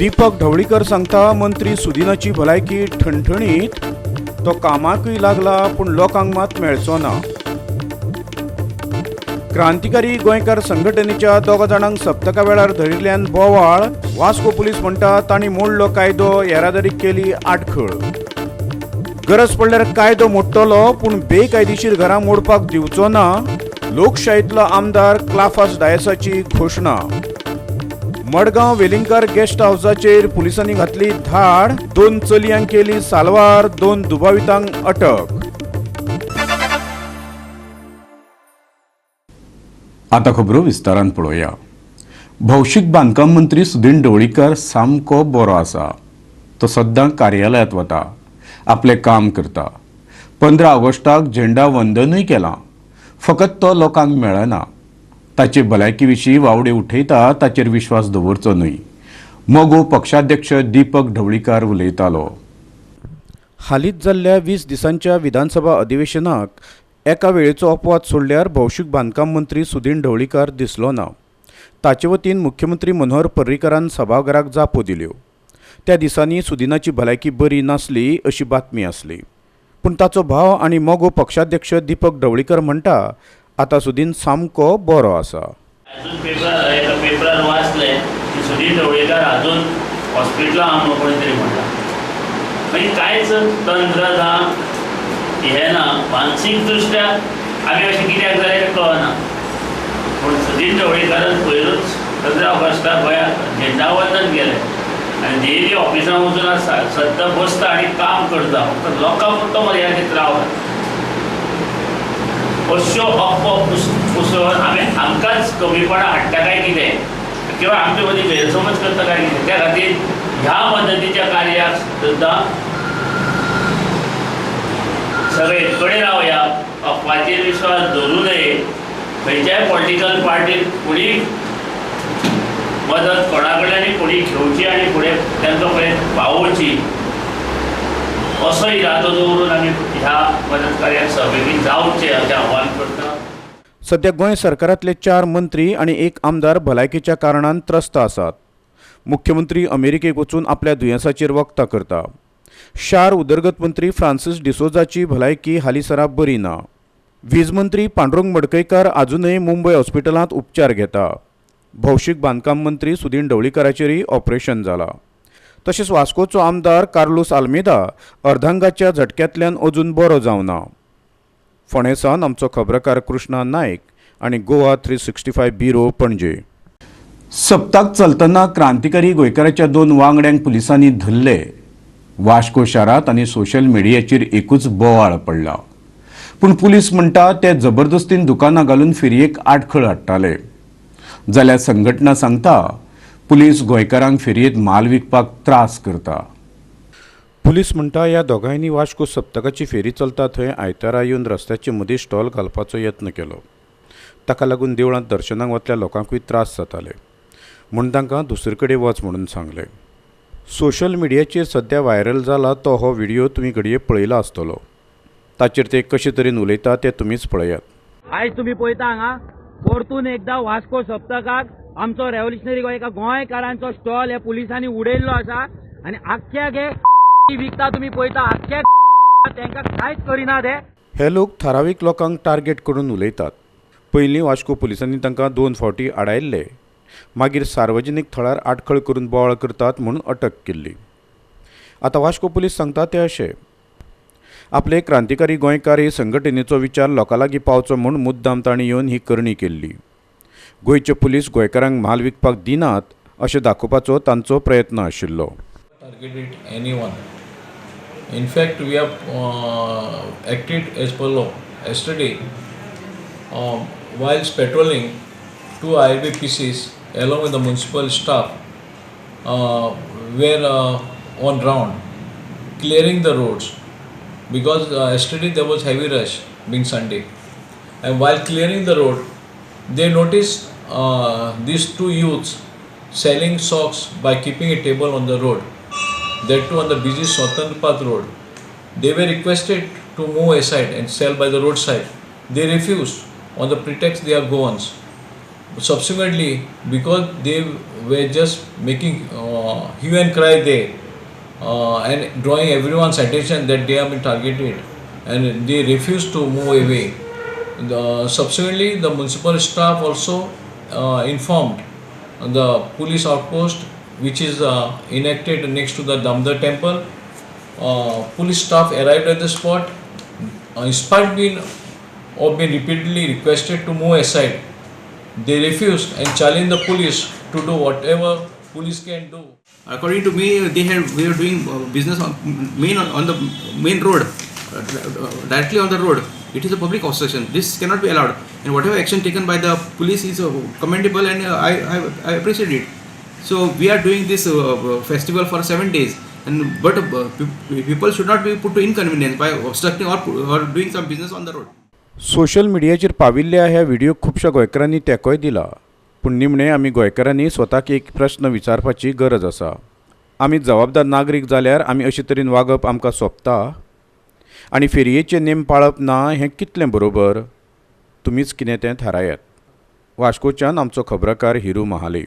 दीपक ढवळीकर सांगता मंत्री सुदिनाची भलायकी ठणठणीत, तो कामाकूय लागला पूण लोकांक मात मेळचो ना. क्रांतिकारी गोंयकार संघटनेच्या दोगा जाणांक सप्तका वेळार धरिल्ल्यान बोवाळ. वास्को पुलीस म्हणटा तांणी मोडलो कायदो, येरादारी केली आडखळ. गरज पडल्यार कायदो मोडटलो पूण बेकायदेशीर घरां मोडपाक दिवचो ना, लोकशाहीतलो आमदार क्लाफास डायसाची घोशणा. मडगांव वेलिंगकार गेस्ट हावसाचेर पुलिसांनी घातली धाड, 2 चलयांक केली साल्वार, 2 दुबावितांक अटक. आतां खबरो विस्तारान पळोवया. भौशीक बांदकाम मंत्री सुदीन ढवळीकर सामको बरो आसा. तो सद्दां कार्यालयांत वता, आपलें काम करता. 15 ऑगस्टाक झेंडा वंदनूय केलां, फकत तो लोकांक मेळना. ताचे भलायकी विशीं वावडे उठयता ताचेर विश्वास दवरचो न्हय, मगो पक्षाध्यक्ष दीपक ढवळीकार उलयतालो. हालींच जाल्ल्या 20 दिसांच्या विधानसभा अधिवेशनाक एका वेळेचो अपवाद सोडल्यार भौशीक बांदकाम मंत्री सुदीन ढवळीकार दिसलो ना. ताचे वतीन मुख्यमंत्री मनोहर पर्रीकारान सभाघराक जापो दिल्यो. त्या दिसांनी सुदिनाची भलायकी बरी नासली अशी बातमी आसली, पूण ताचो भाव आनी मगो पक्षाध्यक्ष दीपक ढवळीकर म्हणटा आतां सुदीन सामको बरो आसा. अजून पेपरार वाचलें की सुदीन ढवळीकर अजून हॉस्पिटलां आहा कोणी तरी म्हणटा. म्हणजे कांयच तंत्र ना, हें ना. मानसीक दृश्ट्या आमी अशें कित्याक जालें तें कळना, पूण सुदीन ढवळीकरान पयरूच 15 ऑगस्टाक गोंयांत झेंडावंदन केलें आनी डेली ऑफिसांत वचून सद्दां बसता आनी काम करता. फक्त लोकां पुरतो मर्यादीत रावता. अश्यो अफवा उसळून आमी आमकांच कमीपणां हाडटा काय कितें, किंवा आमचे मदीं गैरसमज करता काय कितें, त्या खातीर ह्या मदतीच्या कार्याक सुद्दां सगळे कडेन रावया. अफवाचेर विश्वास दवरूं नये. खंयच्याय पॉलिटिकल पार्टीन फुडें मदत कोणा कडल्यान फुडें घेवची आनी फुडें तांचो पर्यंत पावोवची असो इरादो दवरून आमी ह्या मदत कार्याक सहभागी जावचे अशें आव्हान करता. सध्या गोंय सरकारांतले 4 मंत्री आनी 1 आमदार भलायकेच्या कारणान त्रस्त आसात. मुख्यमंत्री अमेरिकेक वचून आपल्या दुयेंसाचेर वखदां करता. शार उदरगत मंत्री फ्रांसीस डिसोजाची भलायकी हालींसरा बरी ना. वीज मंत्री पांडुरंग मडकयकार आजुनय मुंबय हॉस्पिटलांत उपचार घेता. भौशीक बांदकाम मंत्री सुदीन ढवळीकाराचेरय ऑपरेशन जाला. तशेंच वास्कोचो आमदार कार्लूस आल्मेदा अर्धांगाच्या झटक्यांतल्यान अजून बरो जावना. फोंडेसावन आमचो खबरकार कृष्णा नायक आनी गोवा 365 ब्युरो पणजे. सप्ताक चलतना क्रांतिकारी गोंयकाराच्या 2 वांगड्यांक पुलिसांनी धरले. वास्को शारांत आनी सोशल मिडियाचेर एकूच बोवाळ पडला, पूण पुलीस म्हणटा ते जबरदस्तीन दुकानां घालून फेरयेक आडखळ हाडटाले. जाल्यार संघटना सांगता पुलीस गोंयकारांक फेरयेंत माल विकपाक त्रास करता. पुलीस म्हणटा ह्या दोगांयनी वास्को सप्तकाची फेरी चलता थंय आयतारा येवन रस्त्याचे मदीं स्टॉल घालपाचो यत्न केलो. ताका लागून देवळांत दर्शनाक वतल्या लोकांकूय त्रास जाताले म्हूण तांकां दुसरे कडेन वच म्हणून सांगलें. सोशल मिडियाचेर सद्या व्हायरल जाला तो हो व्हिडियो तुमी घडये पळयला आसतलो. ताचेर ते कशे तरेन उलयता ते तुमीच पळयात. आयज तुमी पळयता हांगा परतून एकदा वास्को सप्तकाक आमचो रेव्होल्युशनरी एका गोंयकारांचो स्टॉल हे पुलिसांनी उडयल्लो आसा आनी आख्ख्याक हे विकता तुमी पळयता आख्ख्या तांकां कांयच करिना ते. हे लोक थारावीक लोकांक टार्गेट करून उलयतात. पयलीं वास्को पुलिसांनी तांकां 2 फावटी आडायल्ले, मागीर सार्वजनीक थळार आडखळ करून बोवाळ करतात म्हणून अटक केल्ली. आतां वास्को पुलीस सांगता ते अशें, आपले क्रांतिकारी गोंयकार हे संघटनेचो विचार लोकां लागीं पावचो म्हूण मुद्दाम तांणी येवन ही करणी केल्ली. गोंयचे पुलीस गोंयकारांक म्हाल विकपाक दिनात अशें दाखोवपाचो तांचो प्रयत्न आशिल्लो. Targeted anyone. In fact, we have acted as per law. Yesterday, whilst patrolling, 2 IRB PCs along with the municipal staff were on round clearing the roads because yesterday there was heavy rush being Sunday, and while clearing the road they noticed these 2 youths selling socks by keeping a table on the road, that too on the busy Swatantra Path road. They were requested to move aside and sell by the roadside. They refused on the pretext they are Goans. Subsequently, because they were just making hue and cry there and drawing everyone's attention that they have been targeted, and they refused to move away. Subsequently, the municipal staff also informed the police outpost, which is enacted next to the Damodar temple. Police staff arrived at the spot. In spite of being repeatedly requested to move aside, they refused and challenged the police to do whatever police can do. According to me, we are doing business on the main road, directly on the road. It is a public obstruction. This cannot be allowed. And whatever action taken by the police is commendable, and I appreciate it. So we are doing this festival for 7 days, and but people should not be put to inconvenience by obstructing or doing some business on the road. Social मिडियाचेर पाविल्ल्या ह्या व्हिडियोक खुबश्या गोंयकारांनी तेंकोय दिला, पूण निमणें आमी गोंयकारांनी स्वताक एक प्रस्न विचारपाची गरज आसा. आमी जबाबदार नागरीक जाल्यार आमी अशे तरेन वागप आमकां सोबता? आनी फेरयेचे नेम पाळप ना हें कितलें बरोबर? तुमीच कितें तें थारायात. वास्कोच्यान आमचो खबराकार हिरू महाले.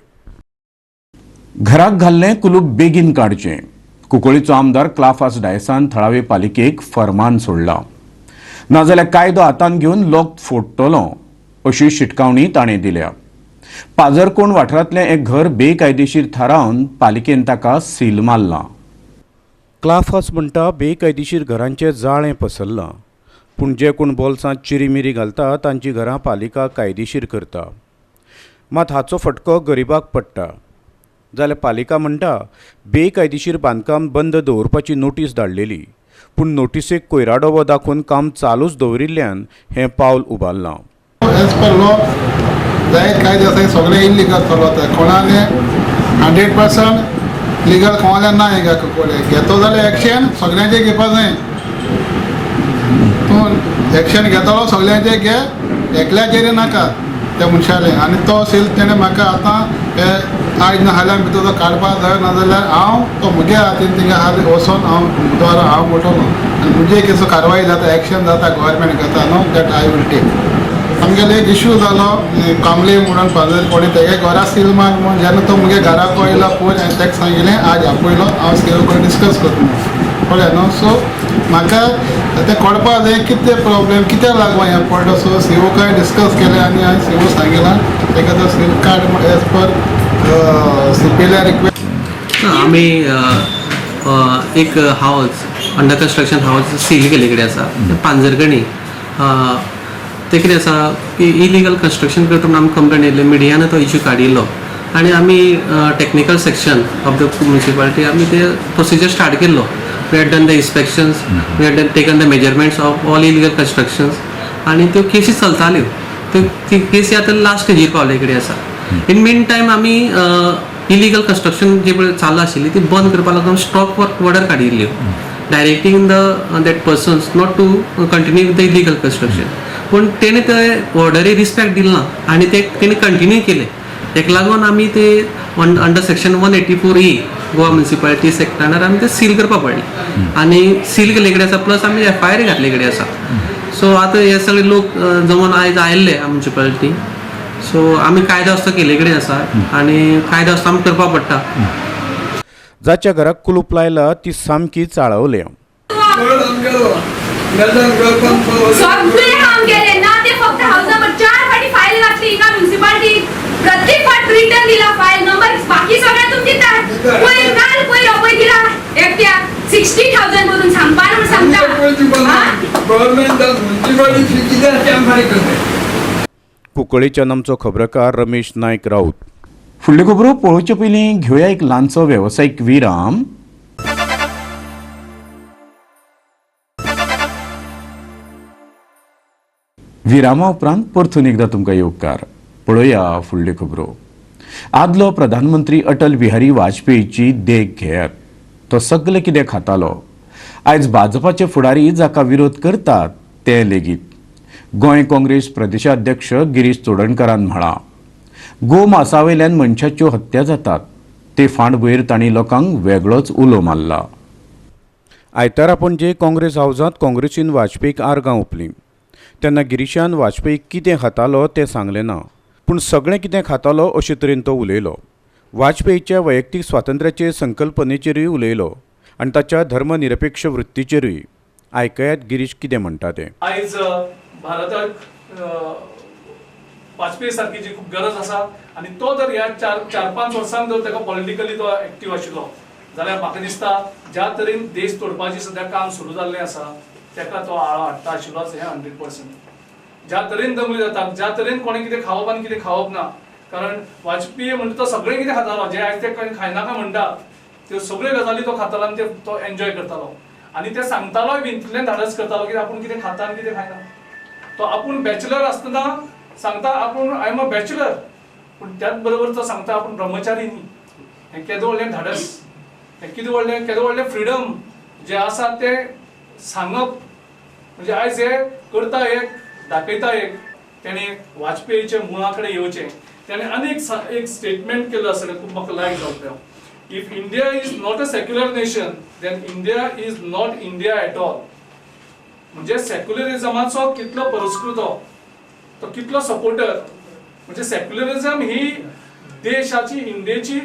घराक घाल्लें कुलूप बेगीन काडचें. कुंकळीचो आमदार क्लाफास डायसान थळावे पालिकेक फरमान सोडलां, नाजाल्यार कायदो हातांत घेवन लोक फोडटलो अशी शिटकावणी ताणें दिल्या. पाजरकोण वाठारांतलें एक घर बेकायदेशीर थारावन पालिकेन ताका सील मारलां. क्लाफास म्हणटा बेकायदेशीर घरांचें जाळें पसरलां, पूण जे कोण बोल्सांत चिरीमिरी घालता तांची घरां पालिका कायदेशीर करता. मात हाचो फटको गरिबाक पडटा. जाल्यार पालिका म्हणटा बेकायदेशीर बांदकाम बंद दवरपाची नोटीस धाडलेली, पूण नोटिसेक कोयराडोबो दाखोवन काम चालूच दवरिल्ल्यान हें पावल उबारलां. एज पर लॉ जायत कायदे आसा सगळे इलिगल चलता. कोणाले 100% लिगल कोणाले ना हिंगा कुंकळे घेतो जाल्यार एक्शन सगळ्यांचे घेवपा जाय. तूं एक्शन घेतलो सगळ्यांचे घे, एकल्याचेर नाका त्या मनशाले. आनी तो सील तेणें म्हाका आतां आयज ना हाल्या भितर तो काडपाक जाय, नाजाल्यार हांव तो म्हज्या हातीन थिंगा हाल वचोन हांव बुधवारा हांव मोटलो आनी म्हजे केसो कारवाय जाता, एक्शन जाता, गव्हर्मेंट घेता न्हू, that I will take. आमगेलो एक इशू जालो कामले म्हणून पाजर कोणी तेगे घरा सील मार म्हणून, जेन्ना तो मुगे घराक आयलो पळय हांवें ताका सांगिल्लें आज आपयलो हांव सील कडेन डिस्कस करता म्हणून, कळ्ळें न्हू. सो म्हाका तें कळपा जाय कितें प्रॉब्लेम कित्याक लागून हें पडलो. सो सीओ कडेन डिस्कस केलें आनी हांवें सीओ सांगिलां तेका तो सील काड एज पर सीपीएल रिक्वेस्ट. आमी एक house under construction house seal केल्ले कडेन आसा पांजरकणी. तें कितें आसा की इलिगल कन्स्ट्रक्शन करता म्हणून आमी कंप्लेन येयल्ली, मिडियान तो इशू काडिल्लो आनी आमी technical section of the municipality आमी ते प्रोसिजर स्टार्ट केल्लो. We had done the inspections, we had done taken the measurements of all illegal constructions आनी त्यो केसी चलताल्यो. त्यो ती केसी आतां लास्ट स्टेजीर पावले कडेन आसा. इन मीन टायम आमी इलिगल कन्स्ट्रक्शन जे पळय चालू आशिल्ली ती बंद करपाक लागून स्टॉप वर्क ऑर्डर काडिल्ल्यो, directing the that persons not to continue with the illegal construction. पूण तेणे ते ऑर्डरी रिस्पेक्ट दिल ना आनी ते तेणे कंटिन्यू केले. तेका लागून आमी ते under section 184A Goa municipality सेक्टरान आमी ते सील करपाक पडलें आनी सील केल्ले कडेन आसा, प्लस आमी एफ I R घातले कडेन आसा. सो आतां हे सगळे लोक जमोन आयज आयिल्ले म्युनिसिपालिटी. सो आमी कायदो असो केल्ले कडेन आसा आनी कायदो असो आमी करपाक पडटा. जाच्या घराक कुलूप लायला ती सामकी चाळवल्या. सगळे काम केले ना ते फक्त हाऊस नंबर 4 फाटी फायल घातली हिंगा म्युनिसिपालिटी, प्रत्येक फाट रिटर्न दिला फायल नंबर, बाकी सगळ्या तुम दितात. पयर काल पयर अपय दिला एकट्या 60,000 भरून सांगपा म्हणून सांगता. कुंकळीच्यान आमचो खबरकार रमेश नायक राऊत. फुडल्यो खबरो पळोवचे पयलीं घेवया एक ल्हानसो वेवसायीक विराम. विरामा उपरांत परतून एकदां तुमकां येवकार. पळोवया फुडल्यो खबरो. आदलो प्रधानमंत्री अटल बिहारी वाजपेयीची देख घेयात. तो सगलें कितें खातालो. आयज भाजपाचे फुडारी जाका विरोध करतात ते लेगीत. गोंय काँग्रेस प्रदेशाध्यक्ष गिरीश चोडणकारान म्हळां, गोमांसावयल्यान मनशाच्यो हत्या जातात ते फांडभुंयेर तांणी लोकांक वेगळोच उलो मारला. आयतारा पणजे काँग्रेस हावजांत काँग्रेसीन वाजपेयीक आर्गां ओंपलीं तेन्ना गिरीशान वाजपेयी कितें खातालो तें सांगलें ना. पूण सगळें कितें खातालो अशे तरेन तो उलयलो. वाजपेयीच्या वैयक्तीक स्वातंत्र्याचे संकल्पनेचेरूय उलयलो आनी ताच्या धर्मनिरपेक्ष वृत्तीचेरूय. आयकयात गिरीश कितें म्हणटा तें. आयज भारताक वाजपेयी सारकी जी खूब गरज आसा आनी तो जर ह्या चार पांच वर्सांक जर ताका पॉलिटिकली तो एक्टीव आशिल्लो जाल्यार म्हाका दिसता ज्या तरेन देश तोडपाचें सद्या काम सुरू जाल्लें आसा ताका तो आळो हाडटा आशिल्लोच हें 100%. ज्या तरेन दंगली जाता, ज्या तरेन कोणें कितें खावप आनी कितें खावप ना, कारण वाजपेयी म्हणटा तो सगळें कितें खातालो, जे आयज ते खायनाका म्हणटा त्यो सगळ्यो गजाली तो खातालो आनी ते तो एन्जॉय करतालो आनी ते सांगतालोय बीन तितलें धाडस करतालो की आपूण कितें खाता आनी कितें खायना. तो आपूण बॅचलर आसतना सांगता आपूण I am a bachelor, पूण त्याच बरोबर तो सांगता आपूण ब्रह्मचारी न्ही. हें केदो व्हडलें धाडस, हें कितें व्हडलें केदो व्हडलें फ्रिडम जें आसा तें सांगप म्हणजे आयज हे करता एक दाखयता एक. तेणें वाजपेयीच्या मुळा कडेन येवचें. तेणें आनी एक स्टेटमेंट केल्लो आसा खूब म्हाका लायक जालो तें. If India is not a secular nation then India is not India at all. म्हणजे सेक्युलरिजमाचो कितलो पुरस्कृतो, तो कितलो सपोर्टर. म्हणजे सेक्युलरिजम ही देशाची इंडियेची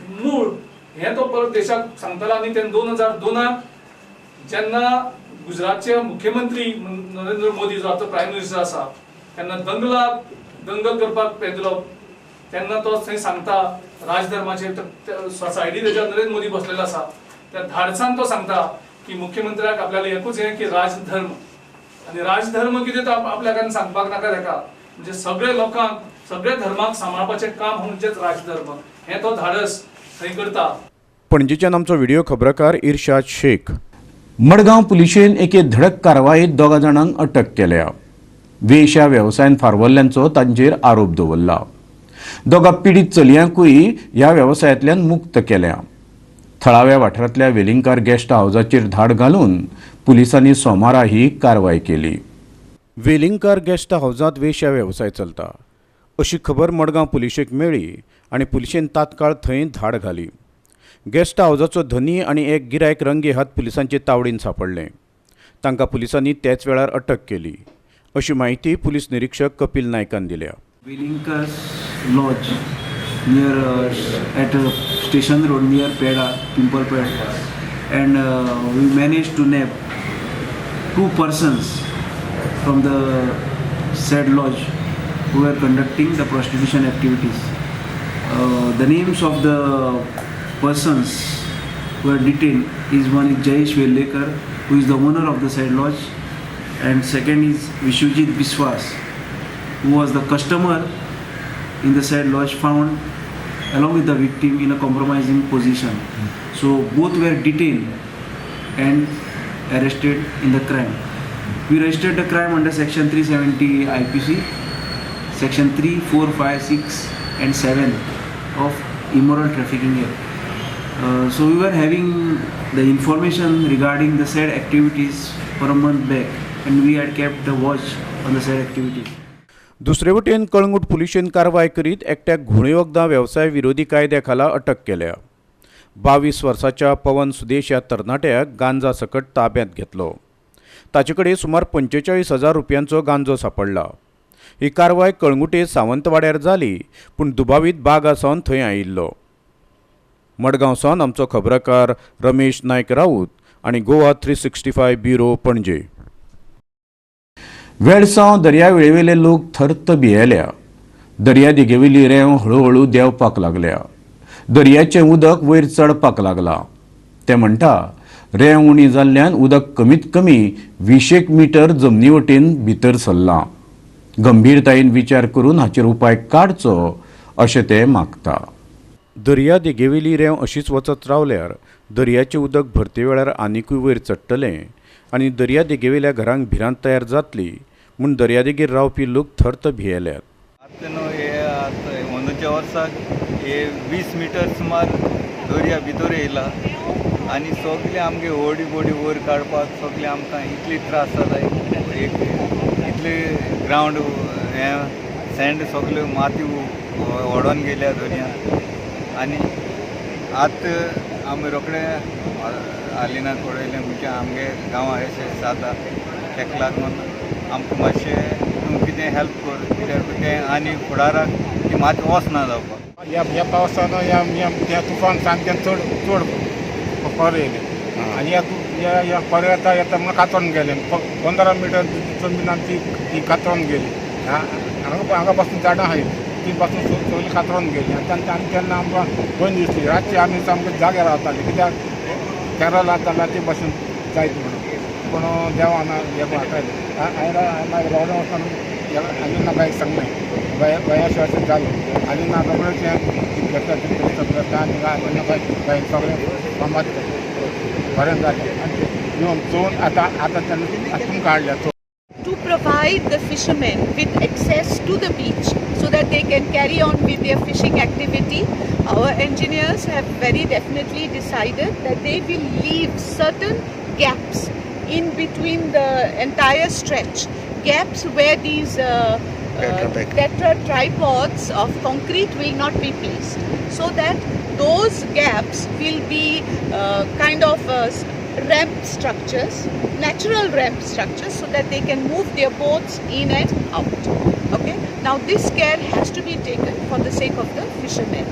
मूळ हें तो परत देशाक सांगतालो. आनी तेन्ना 2002 जेन्ना गुजरातचे मुख्यमंत्री नरेंद्र मोदी जो आतां प्रायम मिनिस्टर आसा तेन्ना दंगल करपाक पेदलो तेन्ना तो थंय सांगता राजधर्माचे सोसायटी तेच्या नरेंद्र मोदी बसलेलो आसा त्या धाडसान तो सांगता की मुख्यमंत्र्याक आपल्याला एकूच हें की राजधर्म, आनी राजधर्म कितें तो आपल्याक सांगपाक नाका ताका. म्हणजे सगळे लोकांक सगळे धर्माक सांबाळपाचें काम म्हणजेच राजधर्म, हें तो धाडस थंय करता. पणजेच्यान आमचो व्हिडिओ खबरकार इर्शाद शेख. मडगांव पुलिशेन एके धडक कारवायेत दोगा जाणांक अटक केल्या. वेश्या वेवसायान फारवल्ल्यांचो तांचेर आरोप दवरला. दोगा पिडीत चलयांकूय ह्या वेवसायांतल्यान मुक्त केल्या. थळाव्या वाठारांतल्या वेलिंगकार गेस्ट हावजाचेर धाड घालून पुलिसांनी सोमारा ही कारवाय केली. वेलिंगकार गेस्ट हावजांत वेश्या वेवसाय चलता अशी खबर मडगांव पुलिशेक मेळ्ळी आनी पुलिशेन तात्काळ थंय धाड घाली. गेस्ट हावजाचो धनी आनी एक गिरायक रंगे हात पुलिसांचे तावडीन सांपडलें. तांकां पुलिसांनी त्याच वेळार अटक केली अशी म्हायती पुलीस निरीक्षक कपिल नायकान दिल्या. Velingkar's lodge near at station road near Peda, Pimpalped, and we managed to nab 2 persons from the said lodge who were conducting the prostitution activities. The names of the persons who are detained is one is Jayesh Vellekar, who is the owner of the said lodge, and second is Vishwajit Biswas, who was the customer in the said lodge found along with the victim in a compromising position. So both were detained and arrested in the crime. We registered the crime under section 370 IPC, section 3, 4, 5, 6 and 7 of Immoral Trafficking Act. So we were having the information regarding the said activities for a month back, and we had kept the watch on the said activities. दुसरे वटेन कळंगूट पुलिशेन कारवाय करीत एकट्याक घुंवळे वखदां वेवसाय विरोधी कायद्या खाला अटक केल्या. 22 वर्साच्या पवन सुदेश ह्या तरणाट्याक गांजा सकट ताब्यांत घेतलो. ताचे कडेन सुमार 45,000 रुपयांचो गांजो सांपडला. ही कारवाय कळंगुटे सावंतवाड्यार जाली, पूण दुबावीत बागा सावन थंय आयिल्लो. मडगांव सावन आमचो खबराकार रमेश नायक राऊत आनी गोवा 365 ब्युरो पणजे. वेळसांव दर्यावेळेवेले लोक थर्त भियेल्या. दर्यादेगेवेली रेंव हळुहळू देंवपाक लागल्या. दर्याचें उदक वयर चडपाक लागलां. ते म्हणटा रेंव उणी जाल्ल्यान उदक कमीत कमी 20 मिटर जमनी वटेन भितर सरलां. गंभीरतायेन विचार करून हाचेर उपाय काडचो अशें ते मागता. दर्यादेगेवेली रेंव अशीच वचत रावल्यार दर्याचें उदक भरते वेळार आनिकूय वयर चडटलें आनी दर्यादेगेवेल्या घरांक भिरांत तयार जातली म्हूण दर्यादेगेर रावपी लोक थर्त भियेल्यात. आतां न्हू हे आतां अंदूच्या वर्साक हे 20 मिटर सुमार दर्या भितर येयला आनी सगळे आमगे होडी बोडी वयर काडपाक सगळे आमकां इतली त्रास जाता. एक इतले ग्रावंड हें सँड सगळे माती व्हडोन गेल्या दर्या आनी आतां आमी रोखडे हालिना कळयलें म्हणजे आमगे गांवां अशें जाता तेका लागून आमकां मातशें तूं कितें हेल्प कर कित्याक तें आनी फुडाराक ती मात वचना जावपाक. ह्या पावसान ह्या तुफान सामकें चड चड खोर येयलें आनी ह्या खोर येता येता म्हणून कातरून गेलें. 15 मिटर जमीन आमची ती कातरून गेली. हांगा हांगा पासून झाडां आहाय ती पासून सगळीं कातरून गेली. आनी आनी तेन्ना आमकां बंद दिसली. रातची आमी सामकें जाग्यार रावतालीं कित्याक केरळ जाता ते पासून जायत म्हणून. पूण देवान हें वाटायलें. हांवें मागीर रोवडे वचून आनी ना बायक सांगलें बाय अशें अशें जालें आनी ना रोखडेंच हें घेतलें सगळें आनी ना बाय सगळें फामाद केलें बरें जालें. आनी येवन चोवन आतां आतां तेन्ना तुमकां हाडल्या. To provide the fishermen with access to the beach so that they can carry on with their fishing activity, our engineers have very definitely decided that they will leave certain gaps in between the entire stretch, gaps where these tetra tripods of concrete will not be placed, so that those gaps will be kind of ramp structures, natural ramp structures, so that they can move their boats in and out. Okay, now this care has to be taken for the sake of the fishermen,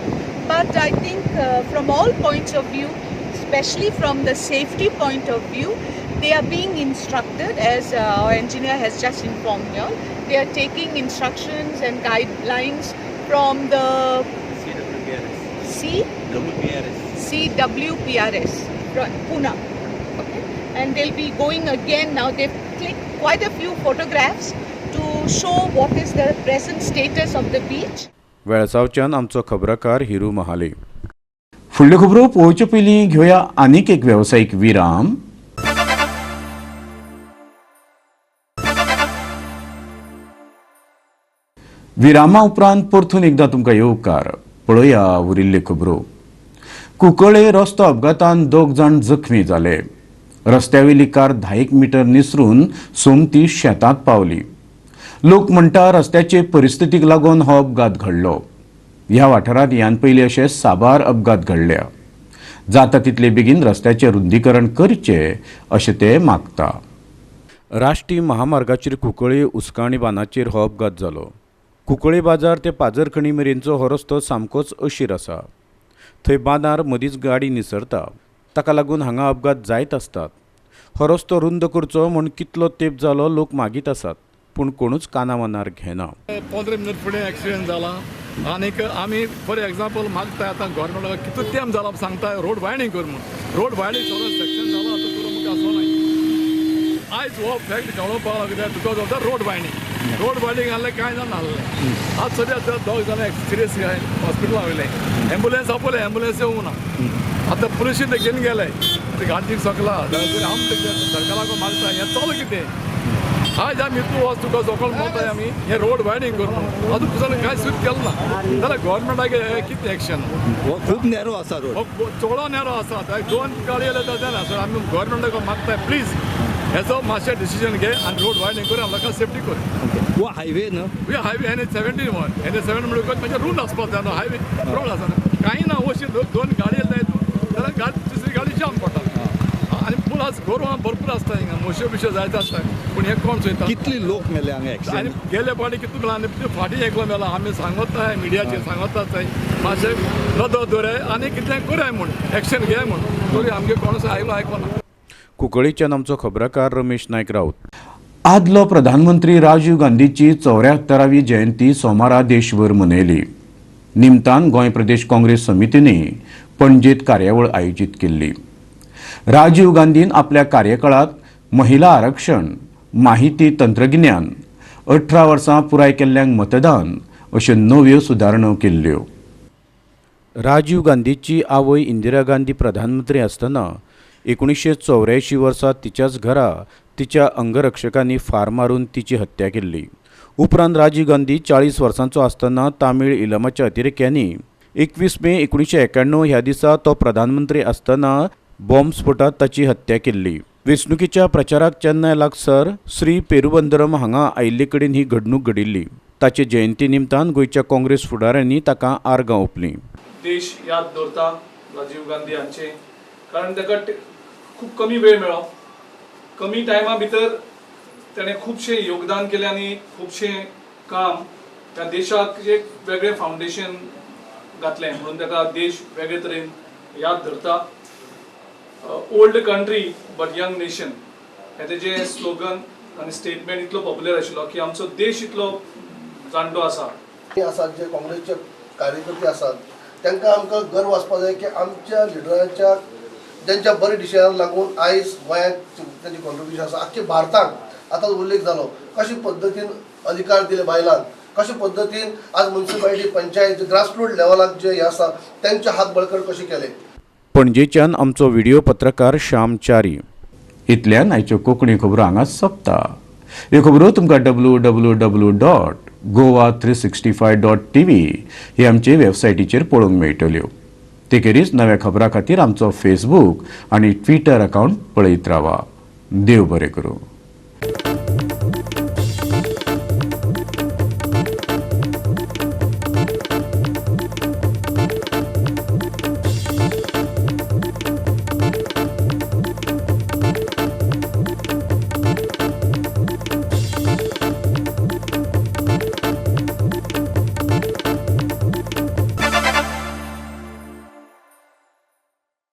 but I think from all points of view, especially from the safety point of view, they are being instructed, as our engineer has just informed you all. They are taking instructions and guidelines from the CWPRS from Pune. Okay, and they'll be going again now. They've clicked quite a few photographs to show what is the present status of the beach. वेळसावच्यान आमचो खबराकार हिरू महाले. फुडल्यो खबरो पळोवचे पयलीं घेवया आनीक एक वेवसायीक विराम. विरामा उपरांत परतून एकदां तुमकां येवकार. पळोवया उरिल्ल्यो खबरो. कुंकळे रस्तो अपघातान 2 जाण जखमी जाले. रस्त्यावेली कार 10 मिटर निसरून सोमती शेतांत पावली. लोक म्हणटा रस्त्याचे परिस्थितीक लागून हो अपघात घडलो. ह्या वाठारांत ह्यान पयलीं अशे साबार अपघात घडल्या. जाता तितले बेगीन रस्त्याचें रुंदीकरण करचें अशें ते मागता. राष्ट्रीय महामार्गाचेर कुंकळे उसकाणी बांदाचेर हो अपघात जालो. कुंकळे बाजार ते पाजरखणी मेरेनचो हो रस्तो सामकोच अशीर आसा. थंय बांदार मदींच गाडी निसरता. ताका लागून हांगा अपघात जायत आसतात. हो रस्तो रुंद करचो म्हूण कितलो तेंप जालो लोक मागीत आसात, पूण कोणूच काना मनार घेना. 15 मिनट फुडें एक्सिडंट जाला आनीक आमी फॉर एग्जाम्पल मागता आतां गव्हर्मेंटाक कितलो तेंप जाला सांगता रोड वायडींग कर म्हूण. रोड वायडींग सगळो सेक्शन जाला आतां तुका मुखार आसो ना. आयज हो फॅक्ट कळोवपाक कित्याक because of the road widening. Road widening आहलें कांय जाण नासलें. आज सद्या 2 जाणां सिरियस हॉस्पिटलां वयले. एम्बुलन्स आपयलें, एम्बुलन्स येवंक ना. आतां पुलिशी ते घेवन गेले ते गाडयेक सकला. आम सरकाराक मागता हें चालू कितें. आयज आमी इतलो वच तुका सकाळ म्हणटाय आमी हें रोड वायडींग करून आजून पसून कांय सूत केलें ना. जाल्यार गव्हर्मेंटाक कितें एक्शन. खूब नॅरो आसा रोड, चोडो नॅरो आसा. 2 गाडी येयल्यार जायना. सो आमी गव्हर्मेंटाक मागताय प्लीज हेचो मातशें डिसिजन घे आनी रोड वायडींग कर आनी लोकांक सेफ्टी कर. हो हायवे न्हू, हायवे एन 71 एन 7 म्हणटकच म्हणजे रूल आसपाक जाय न्हू. हायवे रोड आसा कांय ना. अशी 2 गाडी येयल्यार जाल्यार गाडी तिसरी गाडी जाम पडटा. आनी फूल आज गोरवां भरपूर आसता हिंगा, म्हश्यो बिश्यो जायते आसता. पूण हें कोण चोयता. कितले लोक मेले हांगा एक्सिडंट. आनी गेले फावटी कितले मेला आनी फाटीं एकलो मेला. आमी सांगताय मिडियाचेर सांगताय मातशें नदर दवराय आनी कितें कराय म्हूण एक्शन घे म्हूण. तरी आमगे कोणूच आयलो आयकोना. कुंकळीच्यान आमचो खबराकार रमेश नायक राऊत. आदलो प्रधानमंत्री राजीव गांधीची 74वी जयंती सोमारा देशभर मनयली. निमतान गोंय प्रदेश काँग्रेस समितीने पणजेत कार्यावळ आयोजीत केल्ली. राजीव गांधीन आपल्या कार्यकाळात महिला आरक्षण, माहिती तंत्रगिन्यान, 18 वर्सां पुराय केल्ल्यांक मतदान अश्यो नव्यो सुदारणा केल्ल्यो. राजीव गांधीची आवय इंदिरा गांधी प्रधानमंत्री आसतना 1984 वर्सा तिच्याच घरा तिच्या अंगरक्षकांनी फार मारून तिची हत्या केल्ली. उपरांत राजीव गांधी 40 वर्सांचो आसतना तामीळ इलमाच्या अतिरेक्यांनी 21 मे 1991 ह्या दिसा तो प्रधानमंत्री आसतना बॉम्बस्फोटात ताची हत्या केल्ली. वेंचणुकेच्या प्रचाराक चेन्नय लागसर श्री पेरुबंदरम हांगा आयिल्ले कडेन ही घडणूक घडिल्ली. ताचे जयंती निमतान गोंयच्या काँग्रेस फुडाऱ्यांनी ताका आर्गां ओंपलीं. देश याद दवरता राजीव गांधी हांचे, कारण ताका खूब कमी वेळ मेळ्ळो. कमी टायमा भितर तेणें खुबशें योगदान केलें आनी खुबशें काम त्या देशाक एक वेगळें फावंडेशन घातलें म्हणून ताका देश वेगळे तरेन याद धरता. "Old country but young nation" हें तेजें स्लोगन आनी स्टेटमेंट इतलो पॉप्युलर आशिल्लो की आमचो देश इतलो जाणटो आसा. आसात जे काँग्रेसचे कार्यकर्ते आसात, तांकां आमकां गर्व आसपा जाय की आमच्या लिडरांच्या, ज्यांच्या बऱ्या डिसिजनाक लागून आयज गोंयांत तांचे कॉन्ट्रिब्युशन आसा. आख्खे भारताक आतां उल्लेख जालो, कशे पद्दतीन अधिकार दिले बायलांक, कशे पद्दतीन आज मुन्सिपालिटी, पंचायत, ग्रासरूट लेवलाक जे हे आसा, तेंचे हात बळकट कशे केले. पणजेच्यान आमचो व्हिडिओ पत्रकार श्याम च्यारी. इतल्यान आयच्यो कोंकणी खबरो हांगा सोंपता. ह्यो खबरो तुमकां www.goa365.tv ही आमचे वेबसायटीचेर पळोवंक मेळटल्यो. ते खेरीज नव्या खबरां खातीर आमचो फेसबूक आनी ट्विटर अकावंट पळयत रावा. देव बरें करूं.